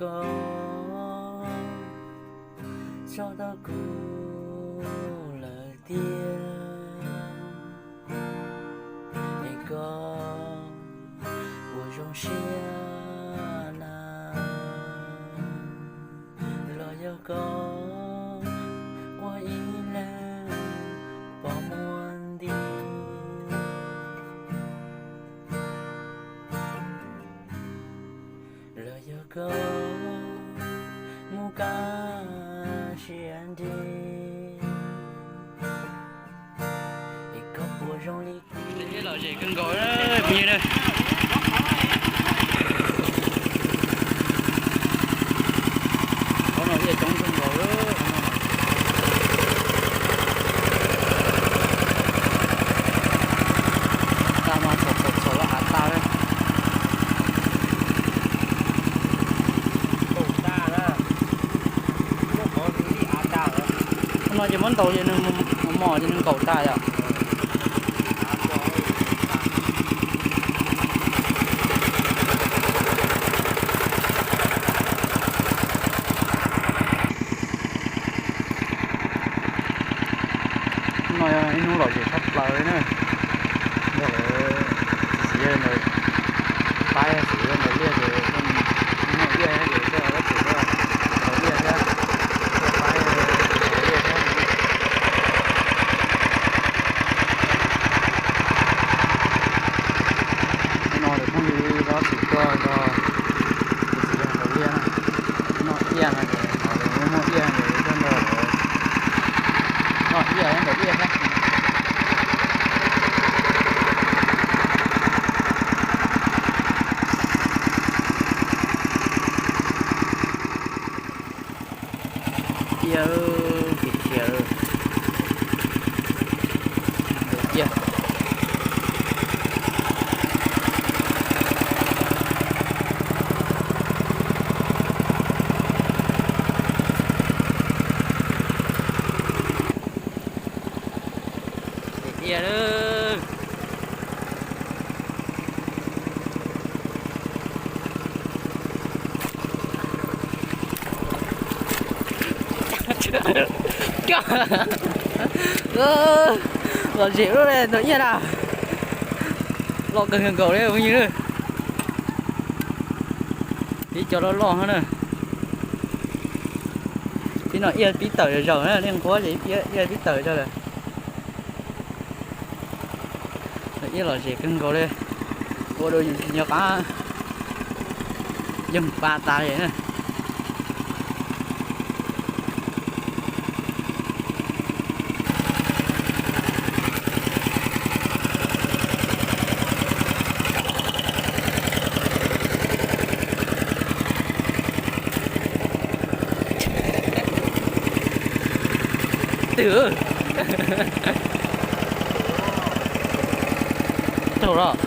Koj tso tau kuv lawm tiag, es koj puas zoo siab na? Los yog koj quaj ib leeg pom muag nti? Los yog koj mus kaj siab nti, es koj puas zoo li kuv? Lom zem kawg nkaus phooj ywg na. Qhov no liaj coob kawg nkaus. Tag mas txhom txhom txhom lawm hav tag lawm. Hnub no ces muab ntaus ces nws mos mos ces nws nkaum tag yom. Hnub no yog ib hnub lom zem tshaj plaws li na. Yog lawv txiv yawg ntawd, pab txiv yawg ntawd liaj ces muaj liaj ces koj tab txim koj tau liaj thiab, koj pab tau liaj thiab. Hnub no lawv phooj ywg tab txim tuaj nrog txiv yawg tau liaj na. Noj iaj no ces lawv muaj iaj ces tuaj nrog lawv noj iaj ntaus iaj thiab. Iaj, khiav khiav, ntaus iaj. Iaj lawm. Lom zem lub ntaus iaj na. Loj kawg nkaus li phooj ywg. Tib co loj loj na. Tib no iaj pib tawm zaws na, nej nquab ces iaj pib tawm zaws lawm. Iaj lom zem kawg nkaus li, ua rau yus tsis nco qab, yeej pa tas li na. Twg? Tau los.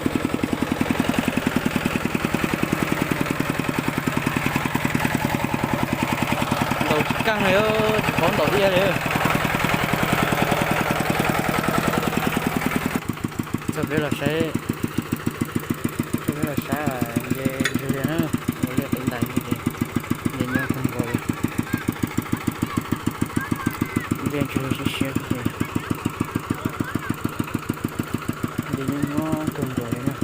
Ntaus tsis keej li, tsis paub ntaus iaj li. Txog peb los saib, txog peb los saib nce ntswg li na, ua liaj qev ntais li ces nce nyob kawg nkaus li. Liaj ntswg siab siab xwb ces nce nyob nyob kawg nkaus li na.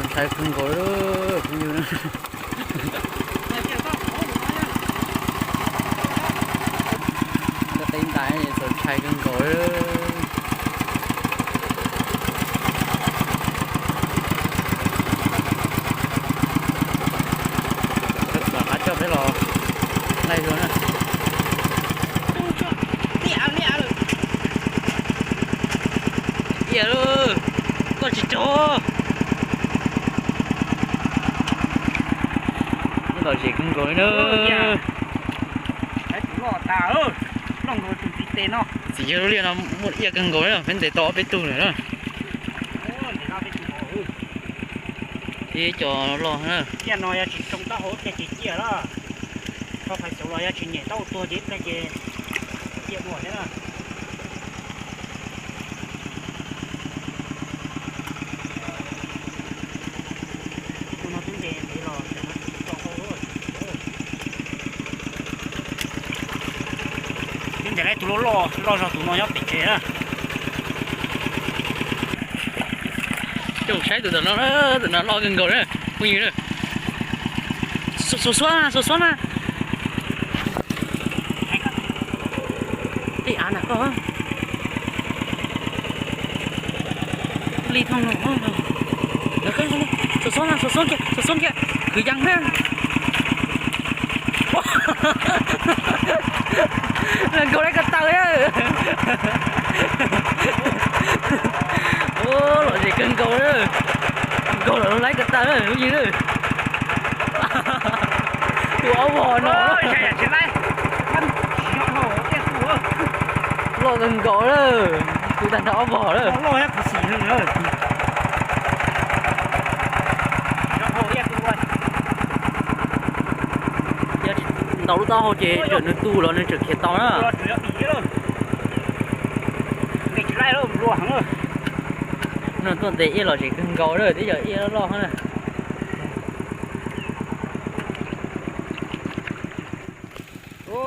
Ntshai kawg nkaus li phooj ywg. Liaj qev ntais txaus ntshai kawg nkaus li. Mam qab coj peb los laij dua na. Lom zem kawg nkaus li na. Txiv yawg lub liaj no muaj iab kawg nkaus li, peb ntes tau ob peb tug lawm na. Thiab cov loj na. Ntes lawm tus loj loj, loj zog tus no nyob pem tsev na. Coj saib tus ntawm no, tus no loj kawg nkaus na, phooj ywg na. Xuas xuab na, xuas xuab na. Tej av na koj. Li thooj no. Xuas xuab na, xuas xuab kiag, xuas xuab kiag, khwv yees na. Nkaus laib ko taw. Lom zem kawg nkaus na. Nkaus lawm laib ko taw na, lub yig na. Tus ob vog no. Loj kawg nkaus na. Tus tag nrho ob vog na. Ntaus lub taub hau ces txawm nws tu los nws tseem khiav tau na. No tuaj ntes iab lom zem kawg nkaus na, twb yog iab loj loj na.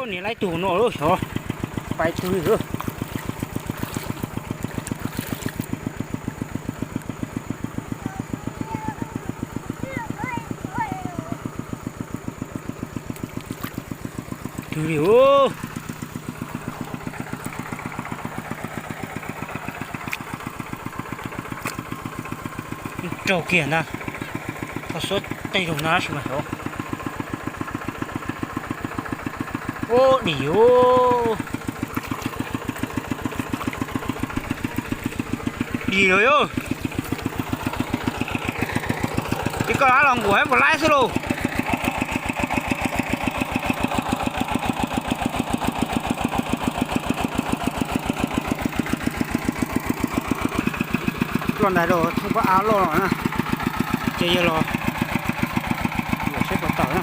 Niam laib tug no lub xyov pais twg li. Twg li. Raug kiag ntag. Koj xuab tej rau na tab sis mas xyov. Ub, dim. Dim lawm yog. Ces koj los nqus hab puas laib xwb lauj. Loj ntais rau thooj pob av loj los na. Ces yog los, yog seb puas tawm na.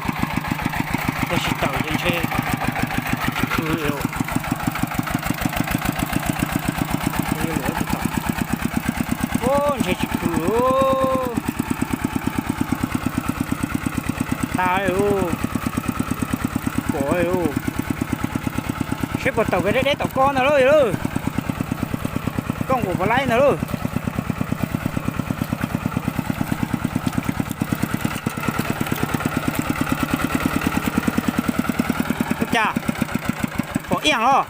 Yog tsis tawm ces ntshe tsis khw li. Ub, ntshe tsis khw. Tas li, pom li. Seb puas tawm kiag deb deb tom koj ntag lauj. Koj nqus puas laib ntag lauj. Ua cas pom iaj los?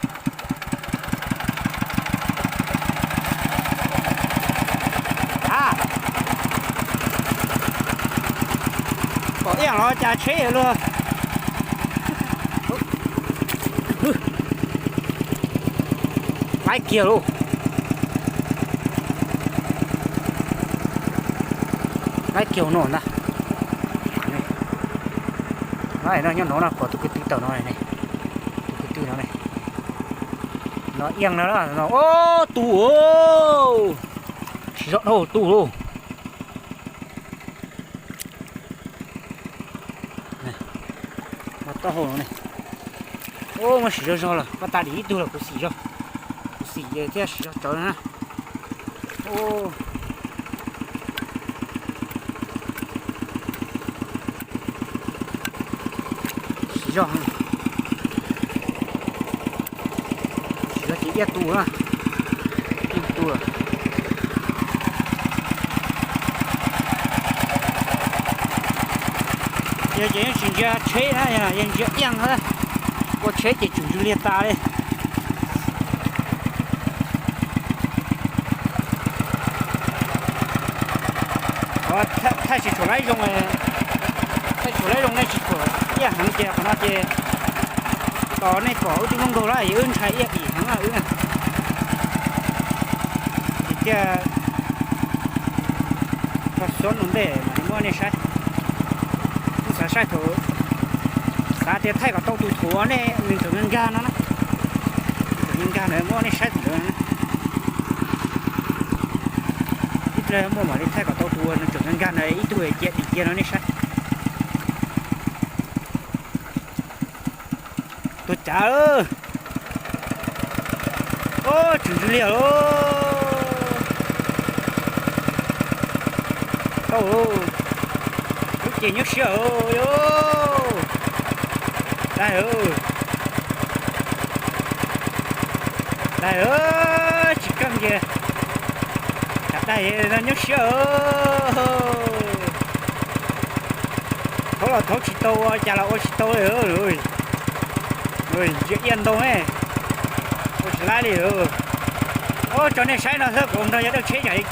A, pom iaj los cas tsheb luag. Laib kiag lauj. Laib kiag no ntag. Nyob no na, pom tus kwv tw tawm no ne. Tus kwv tw no ne. No iaj no, o, tus, siv zog dhau tus lauj. Taub hau no ne. O, muab siv zog zog lawm, koj tas dim ib tug lawm kuv xim zog. Kuv xim thiaj siv zog tsawv na. Siv zog, siv zog ces iaj tu na. Iaj tu lawm. Yog ces yeej tsis ntsia tsheb na, yog ntsia iaj na. Ua tsheb ces tsum ntsws liag tas li. Thaij tsis tshua laib zoo, thaij tsis tshua laib zoo nej tsis tshua iaj heev ces qhov no ces tos nej pom wb twb muab nkaug lawm, wb ntshai iaj dim heev wb na. Ces thiaj tso xyov ua ntej mam li muab nej saib. Wb xav saib thaum Xav tias thaij kom tau tus thuv nej nws tseem nkag nkag no na. Tseem nkag nkag na, muab nej saib tus ntawd na. Ib pliag muaj mam li thaij kom tau tus nws tseem nkag nkag na, ib tug cia tim kiag no nej saib. Tuag cav. Tseem ntsis liag lauj. Tau lauj. Lub ces nyuaj siab lauj. Daig lauj. Daig lauj, tsis kaj ces. Daig no nyuaj siab lauj. Thauv los thauv tsis tau, ua cas los ua tsis tau li. Ntsia iaj ntoo, ua tsis laib li. Ua tso nej saib no xwb, kuv nrog yawg Dawb Tsheb yam li